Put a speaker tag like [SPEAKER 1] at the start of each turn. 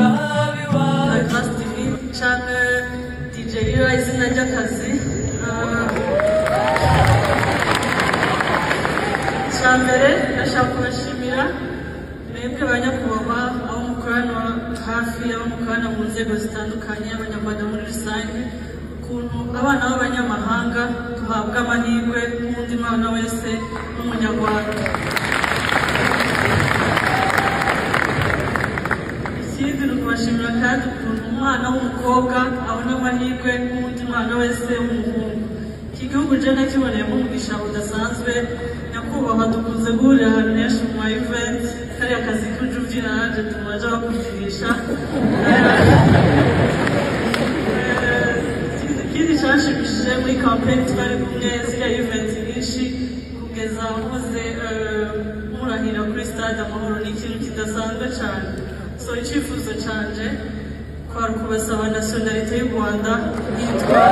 [SPEAKER 1] Urabe iwacu.
[SPEAKER 2] Class TV canke DJ Rira izina ry'akazi. Icya mbere ndashaka kubashimira mwebwe ba nyakubahwa, abo mukorana hafi, abo mukorana mu nzego zitandukanye, Abanyarwanda muri rusange, ukuntu abana b'abanyamahanga duhabwa amahirwe nk'undi mwana wese w'Umunyarwanda. Ikindi ni ukubashimira kandi ukuntu umwana w'umukobwa abona amahirwe nk'undi mwana wese w'umuhungu. Iki gihugu je nakiboneyemo umugisha udasanzwe. Nyakubahwa, dukunze guhurira ahantu henshi mu ma event, kariya kazi k'uja ubyina nanje tumaje bakubyinisha. Ikindi cyanshimishije, muri campaign twari kumwe, ziriya event nyinshi, kugeza nkoze murahira kuri Stade Amahoro, ni ikintu kidasanzwe cyane. So icyifuzo canje kwari ukubasaba nationalité y'u Rwanda yitwa